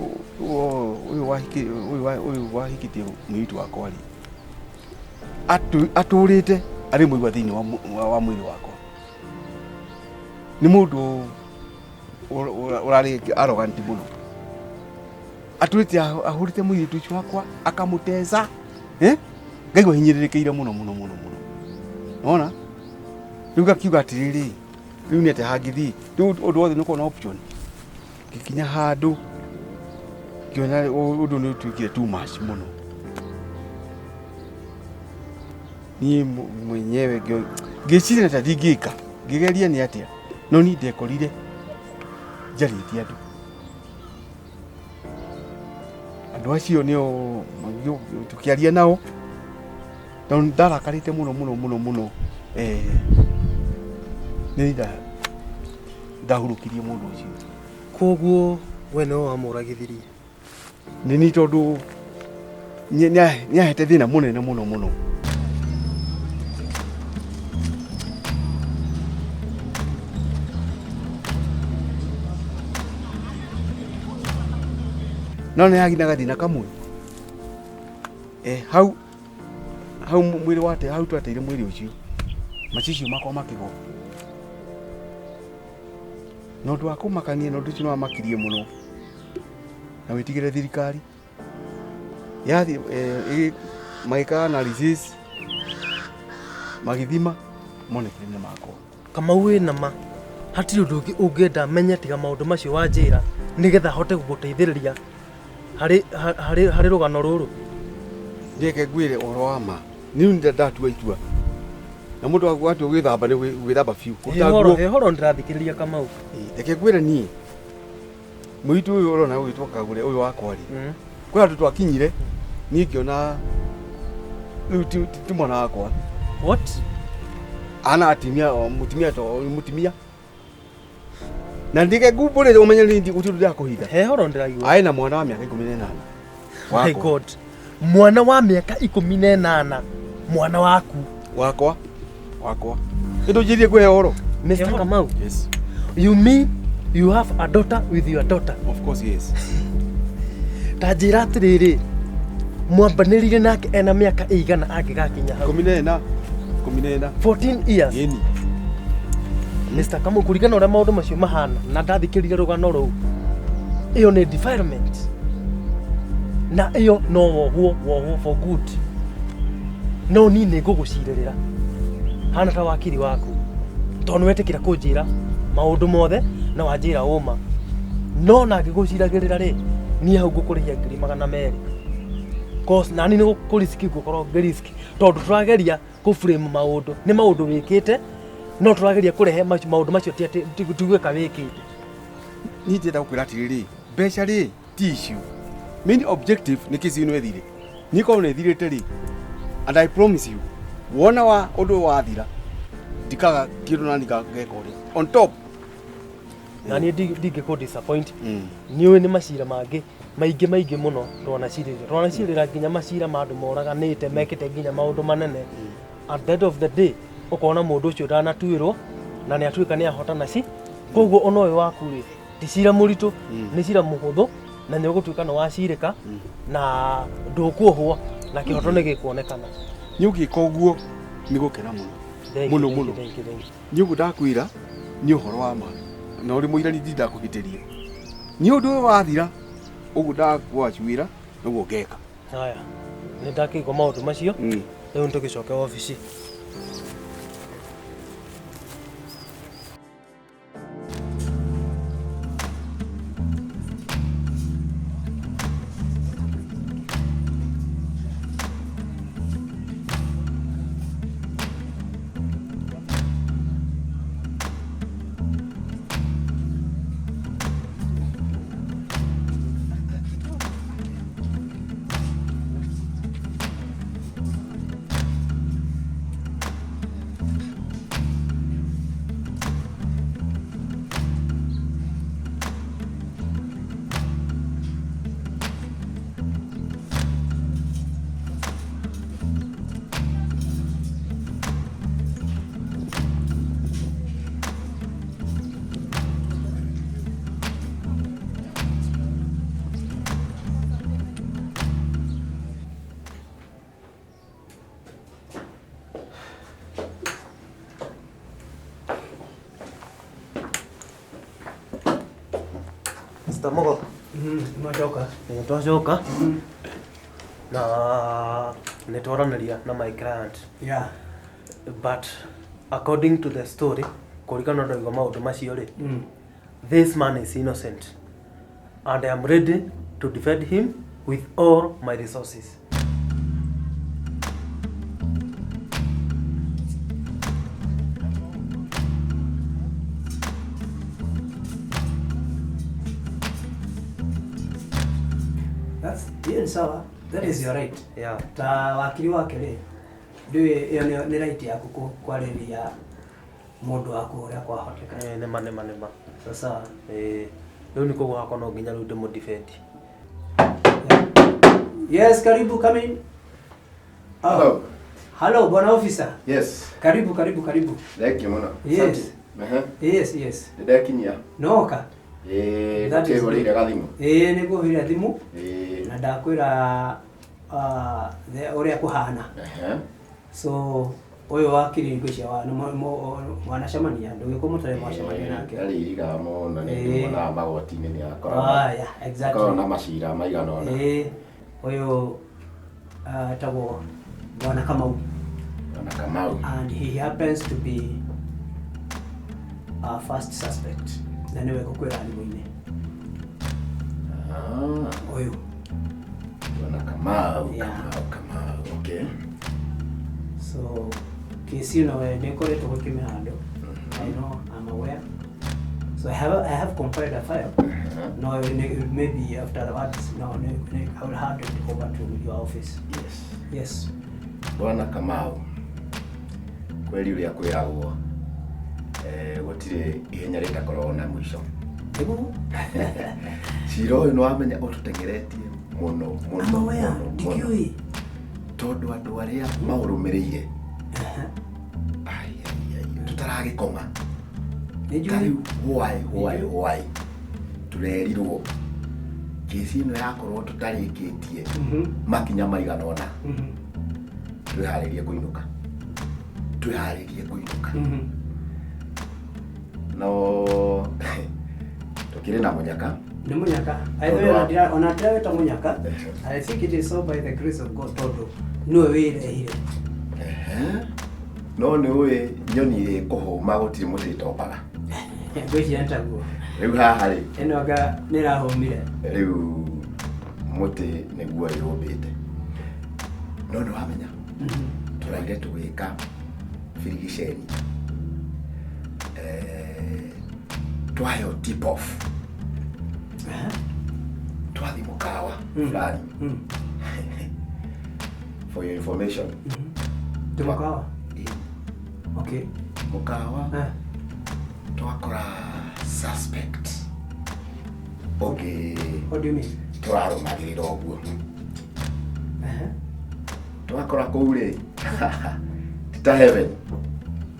ũyũ wahiki ũyũ ũyũ wahikĩtie mũirĩtu wakwa rĩ atũrĩte arĩ mũigua thĩinĩ wa mwĩrĩ wakwa nĩ mũndũ ũrarĩ arrogant mũno atũrĩte ahũrĩte mũirĩtu ũcio wakwa akamũteza eh ngaigua hinyĩrĩrĩkĩire mũno mũno mũno mũno nona rĩu ngakiuga atĩrĩrĩ rĩu nĩ atĩa hangĩthiĩ rĩu ũndũ wothe nĩ ũkorwo na option ngĩkinya handũ ngĩona ũndũ nĩ ũtuĩkire too much mũno niĩ mwenyewe ngĩciria ta ndingĩka ngĩgeria nĩ atĩa no niĩ ndekorire njarĩtie andũ andũ acio nĩo tũkĩaria nao tondũ ndarakarĩte mũno mũno mũno mũno nĩ ndahurũkirie mũndũ ũcio. Koguo we nĩwe wamũragithirie? Nĩ niĩ tondũ nĩahete thĩna mũnene mũno mũno. No nĩ hagĩ na gathĩna kamwe hau hau mwĩrĩ wate hau twateire mwĩrĩ ũcio macicio makwa makĩgwa na ũndũ wa kũmakania na ũndũ ũcio nĩ wamakirie mũno na wĩtigĩre thirikari yathi magĩka analysis magĩthima monekire nĩ makwa. Kamau wĩna ma hatirĩ ũndũ ũngĩ ũngĩenda menye tiga maũndũ macio wanjĩra nĩgetha hote gũgũteithĩrĩria harĩ harĩ harĩ rũgano rũrũ. Ndeke ngwĩre ũhoro wa ma niĩ ndatua itua na mũndũ watua gwĩthamba nĩ gwĩthamba biũ. He horo ndĩrathikĩrĩria Kamau. Reke ngwĩre niĩ mũirĩtu ũyũ ũrona ũgĩtwo Kagũre ũyũ wakwa rĩ kwĩ handũ twakinyire niĩ ngĩona rĩu ti mwana wakwa. What? Ana atimia mũtumia to mũtumia na ndike ngumbũrĩre ũmenye nĩ gũtirĩ ũndũ ndĩrakũhitha. He horo ndĩraigua. Aĩ na mwana wa mĩaka 18. My God. Mwana wa mĩaka 18 mwana waku. Wakwa. Wakwa. Nĩndũnjĩrie ngũhe ũhoro. Mr. Kamau. Yes. You mean you have a daughter with your daughter? Of course yes. Ta njĩra atĩrĩrĩ mwambanĩrire nake ena mĩaka ĩigana angĩgakinya hau? 14. 14. 14 years. Yeni. Mr. Kamau kũringana ũrĩa maũndũ macio mahana na ndathikĩrĩria rũgano rũu ĩyo nĩ defilement na ĩyo no wohwo wohwo for good no niĩ nĩ ngũgũcirĩrĩra hana ta wakiri waku tondũ nĩ wetĩkĩra kũnjĩra maũndũ mothe na wanjĩra ũma no na ngĩgũciragĩrĩra rĩ niĩ hau ngũkũrĩhia 200,000 cause nani nĩ gũkũriski ngũkorwo ngĩriski tondũ tũrageria kũframe maũndũ nĩ maũndũ wĩkĩte no tũrageria kũrehe maũndũ macio ti atĩ ti gwĩka wĩkĩte. Niĩ ndĩrenda gũkwĩra atĩrĩrĩ mbeca rĩ ti issue main objective nĩ kĩci ĩno ĩthire niĩ korwo nĩ ĩthirĩte rĩ and I promise you wona wa ũndũ wathira ndikaga kĩndũ na ngeka ũrĩa on top na niĩ ndingĩkũ disappoint nĩ ũĩ nĩ macira mangĩ maingĩ maingĩ mũno twanacirĩra nginya macira ma andũ moraganĩte mekĩte nginya maũndũ manene at the end of the day ũkona mũndũ ũcio ndanatuĩrwo na nĩ atuĩka nĩ ahotana ci koguo ona ũyũ waku rĩ ti cira mũritũ nĩ cira mũhũthũ na nĩ ũgũtuĩka nĩ wacirĩka na ndũkuohwo na kĩhoto nĩ gĩkuonekana. Nĩ ũngĩka ũguo nĩ gũkena mũno mũno mũno nĩ ũguo ndakwĩra nĩ ũhoro wa ma na ũrĩ mũira nĩ ndakũhĩtĩria nĩ ũndũ ũyũ wathira ũguo ndakwacuĩra nĩguo ngeka. Haya nĩ ndakĩigua maũndũ macio rĩu nĩtũgĩcoke wabici. Mr. Mugo. Mwacoka. Nĩ twacoka na nĩ twaranĩria na my client. Yeah. But according to the story, kũringana na ndaigua maũndũ macio rĩ, this man is innocent and I am ready to defend him with all my resources. That's hiyo ni sawa. That is your right. Yeah. Ta wakiri wake rĩ, ndũĩ ĩyo nĩ right yaku kwarĩria mũndũ waku ũrĩa kwahoteka. Eh, nĩma nĩma nĩma. Sasa Eh, rĩu nĩ koguo hakwa no nginya rĩu ndĩmũ defend. Yes, karibu, come in. Oh. Hello. Hello, bwana officer. Yes. Karibu, karibu, karibu. Thank you mũno. Yes. Asante. Ehe. Yes, yes. Nĩndekinyia. Noka. Ĩĩ, That is ndũkĩhũrĩire good. gathimũ. Ĩĩ, nĩngũhũrĩra thimũ Ĩĩ. na ndakwĩra ũrĩa kũhana. Ehe. So ũyũ wakiri ngwĩciria wa nĩ mwanacemania ndũgĩkorwo mũtarĩ mwacemania nake. Ndarĩ irigaga mũno nĩ Ĩĩ. ndĩmuonaga magoti-inĩ nĩ akoragwo. Ah, yeah, exactly. Akoragwo na macira maigana ũna. Ĩĩ, ũyũ etagwo Bwana Kamau. Bwana Kamau. And he happens to be our first suspect. Na nĩwe ngũkwĩra thimũ-inĩ. Ah. Ũyũ. Bwana Kamau, Yeah. Kamau, Kamau. Okay. So kesi ĩno we nĩ ĩkoretwo gwĩ kĩmĩhando. I know, I'm aware. So I have compiled a file. No, maybe after the words, no, I will hand it over to your office. Yes. Yes. Bwana Kamau, kweli ũrĩa kwĩragwo gũtirĩ ihenya rĩtakoragwo na mũico. Nĩguo. Cira ũyũ nĩwamenya ũtũteng'eretie mũno mũno I'm aware, mũno, mũno. ndikĩũĩ. Tondũ andũ arĩa maũrũmĩrĩire ai, ai, ai, tũtaragĩkoma. Nĩnjũĩ. Ta rĩu why tũrerirwo kĩci ĩno yakorwo tũtarĩkĩtie makinya maigana ũna twĩharĩrie kũinũka, twĩharĩrie kũinũka. No tũkĩrĩ na mũnyaka. Nĩ mũnyaka. Tondũ By the way, ona ndirawĩta mũnyaka. I think it is so by the grace of God tondũ nĩwe wĩrehire. Ehe. No nĩ ũĩ nyoni ĩkũhũma gũtirĩ mũtĩ ĩtombaga. Ngwĩciria nĩ taguo. Rĩu haha rĩ, Ĩno anga nĩ ĩrahũmire. rĩu mũtĩ nĩguo ĩyũmbĩte. No nĩ wamenya tũraire tũgĩka birigiceni. Twaheo tip off. Twathi mũkawa fulani. For your information. Ti mũkawa? Okay. Mũkawa twakora suspect ũngĩ. What do you mean? Tũrarũmagĩrĩra ũguo. Twakora kũu rĩ, ti ta heaven.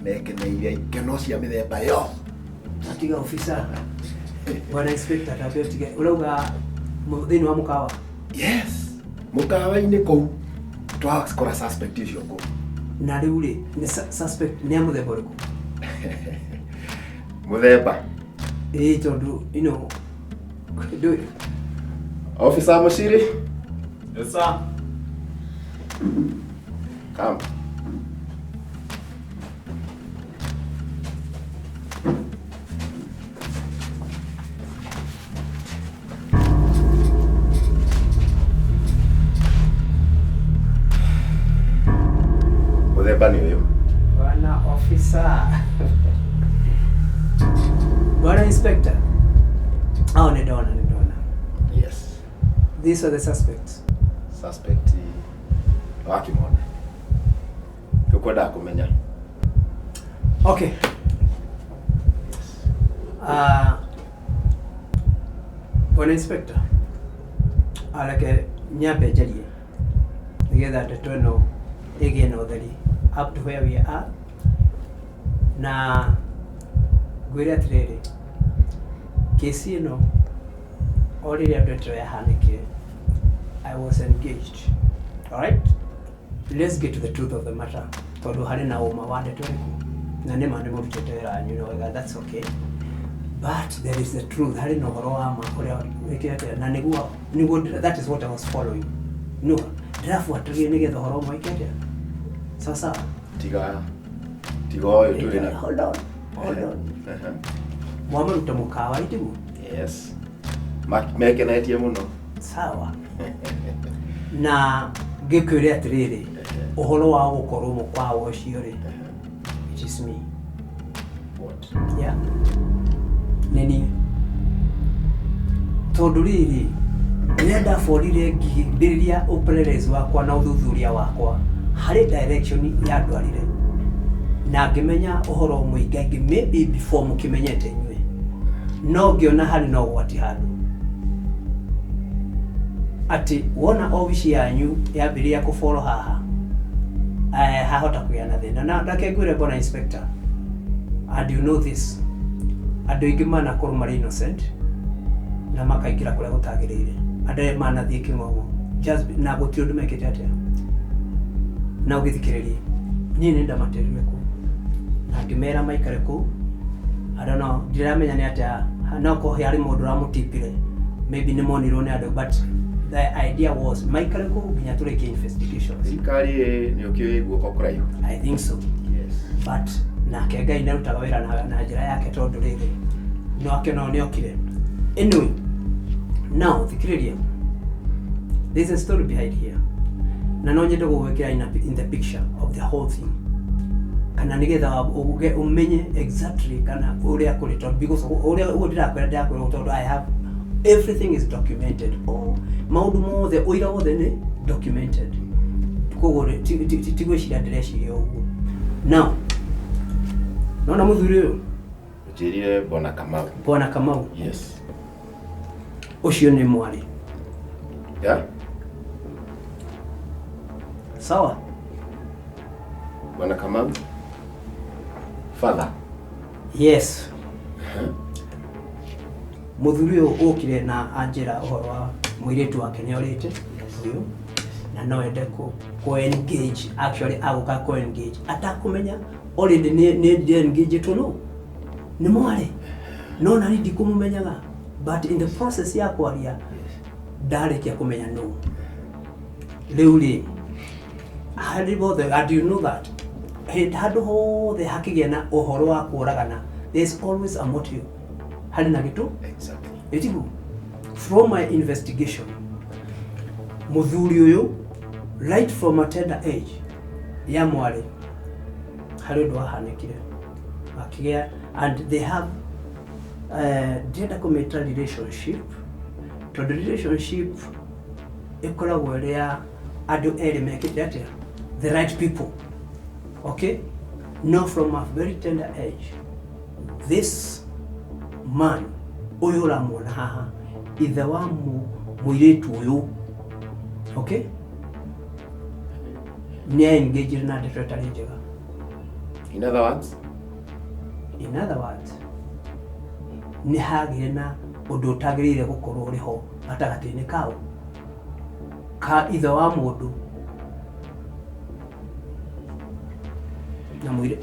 Mekeneire ikeno cia mĩthemba yo. Atiga officer. Bwana inspector tabia tige urauga thĩinĩ wa mũkawa. Yes. Mũkawa-inĩ kũu twakora suspect ũcio kũu. Na rĩu rĩ, nĩ suspect nĩ a mũthemba ũrĩkũ? Mũthemba. Ĩĩ tondũ you know ndũĩ. Officer Mushiri. Yes, sir. Come. Mũthemba nĩ ũyũ. Bwana officer. Bwana inspector. Oh, nĩ ndona, nĩ ndona. Yes. These are the suspects. Suspect wakimona. Ũkwendaga kũmenya. Okay. Bwana inspector, areke nyambe njarie nĩgetha ndeto ĩno ĩgĩe na ũtheri up to where we are, na ngwĩre atĩrĩrĩ, kesi ĩno o rĩrĩa ndeto yahanĩkire, I was engaged. All right? Let's get to the truth of the matter. Tondũ harĩ na ũma wa ndeto ĩrĩkũ, na nĩma nĩ mũrutĩte wĩra wanyu wega, that's okay. But there is the truth, harĩ na ũhoro wa ma ũrĩa Wĩke atĩa na nĩguo nĩguo that is what I was following. No ndĩrabuatĩrĩria nĩgetha ũhoro ũmwe wĩke atĩa, sawa sawa. Tiga tiga ũyũ tũrĩ na Hold on, hold on. Mwamaruta mũkawa itiguo? Yes. Mekenetie mũno. Sawa, na ngĩkwĩre atĩrĩrĩ, ũhoro wa gũkorwo mũkawa ũcio rĩ, it is me. What? Yeah, nĩ niĩ, tondũ rĩrĩ, rĩrĩa ndaborire ngĩambĩrĩria ũpelelezi wakwa na ũthuthuria wakwa harĩ direction yandwarire na ngĩmenya ũhoro mũingaingĩ, maybe before mũkĩmenyete inyuĩ, no ngĩona harĩ na ũgwati handũ atĩ wona obici yanyu yambĩrĩria kũboro haha, hahota kũgĩa na thĩna. Na ndake ngwĩre, bwana inspector, and you know this, andũ aingĩ manakorwo marĩ innocent na makaingĩra kũrĩa gũtagĩrĩire, andũ arĩa manathiĩ kĩng'ong'o just na gũtirĩ ũndũ mekĩte atĩa. Na ũgĩthikĩrĩrie, niĩ nĩ ndamaterire kũu na ngĩmera maikare kũu. I don't know, ndiramenya nĩ atĩa, no korwo harĩ mũndũ ũramũtipire, maybe nĩ monirwo nĩ andũ, but the idea was maikare kũu nginya tũrĩkie investigations. Thirikari nĩ ũkĩũĩ guoko kũraihu. I think so. But nake Ngai nĩarutaga wĩra na njĩra yake, tondũ rĩrĩ nake no nĩokire. Anyway, now thikĩrĩria, there's a story behind here na no nyende gũgwĩkĩra in the picture of the whole thing, kana nĩgetha uge ũmenye exactly kana ũrĩa kũrĩ, tondũ because ũrĩa ũguo ndĩrakwĩra tondũ I have everything is documented, oh, maũndũ mothe, ũira wothe nĩ documented. Koguo rĩ, ti gwĩciria ndĩreciria ũguo. Now nona mũthuri ũyũ. Njĩrire Bwana Kamau. Bwana Kamau. Yes. Ũcio nĩ mwarĩ. Yeah. Sawa. Bwana Kamau. Father. Yes, mũthuri ũyũ ũkire na anjĩra ũhoro wa mũirĩtu wake nĩ orĩte ũyũ na no ende kũ engage, actually agũka kũ engage atakũmenya already nĩ engage no nĩ mwarĩ, no nani ndikũmũmenyaga, but in the process ya kwaria ndarĩkia kũmenya no rĩu rĩ harĩ bothe. And you know that handũ hothe hakĩgĩa na ũhoro wa kũragana, there is always a motive, harĩ na gĩtũ. Ĩtiguo? From my investigation, mũthuri ũyũ right from a tender age ya mwarĩ harĩ ũndũ wahanĩkire akĩgĩa, and they have ndĩrenda kũmĩta relationship, tondũ relationship ĩkoragwo ĩrĩ ya andũ erĩ mekĩte atĩa, the right people, okay? No, from a very tender age, this man ũyũ ũramuona haha, ithe wa mũirĩtu ũyũ, okay, nĩ engaged na ndeto ĩtarĩ njega. In other words, In other words, nĩ hagĩire na ũndũ ũtagĩrĩire gũkorwo ũrĩ ho gatagatĩ-inĩ kao ka ithe wa mũndũ na mũirĩ.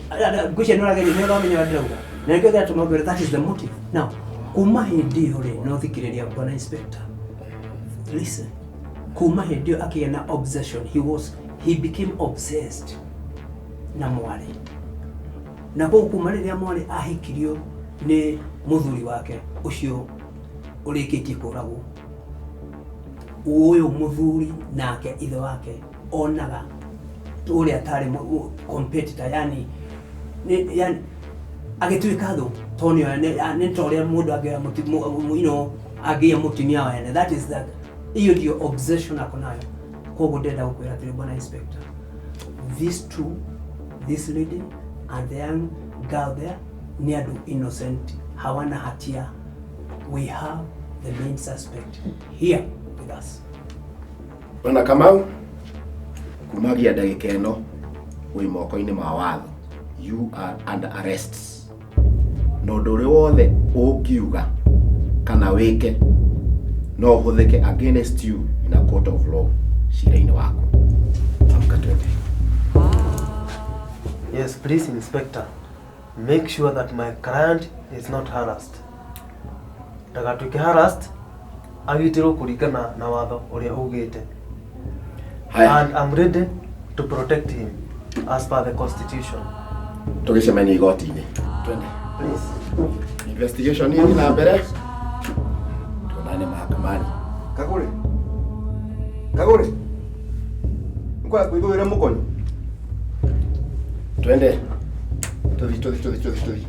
Ngwĩciria nĩ ũrageria, nĩ ũramenya ũrĩa ndĩrauga, na nĩkĩo kĩratũma ngwĩre that is the motive. Now kuma hĩndĩ ĩyo rĩ, no thikĩrĩria, bwana inspector, listen, kuma hĩndĩ ĩyo akĩgĩa na obsession. He became obsessed na mwarĩ, na kũu kuma rĩrĩa mwarĩ ahikirio nĩ mũthuri wake ũcio ũrĩkĩtie kũragwo, ũyũ mũthuri nake ithe wake onaga ũrĩa tarĩ competitor, yani yani agĩtuĩka thũ, tondũ nĩ ta ũrĩa mũndũ angĩoya angĩoya mũtumia wene. That is that, hiyo ndio obsession ako nayo. Koguo ndĩrenda gũkwĩra atĩrĩ, bwana inspector, these two, this lady and the young girl there, nĩ andũ innocent, hawana hatia. We have the main suspect here with us. Bwana Kamau, kumagia ndagĩka ĩno wĩ moko-inĩ ma watho. You are under arrest. Na ũndũ ũrĩa wothe ũngiuga kana wĩke no ũhũthĩke against you in a court of law cira-inĩ waku. Amka twende. Yes, please, Inspector. Make sure that my client is not harassed. Ndagatuĩke harassed. Agitĩrwo kũringana na watho ũrĩa ugĩte. Haya. And I'm ready to protect him as per the constitution. Tũgĩcemania igoti-inĩ. Twende. Please. Investigation ĩthiĩ na mbere. Tuonane mahakamani. Kagũrĩ. Kagũrĩ. Nkwenda kwĩthũĩra mũkonyo. Twende. Tũthi tũthi tũthi tũthi tũthi.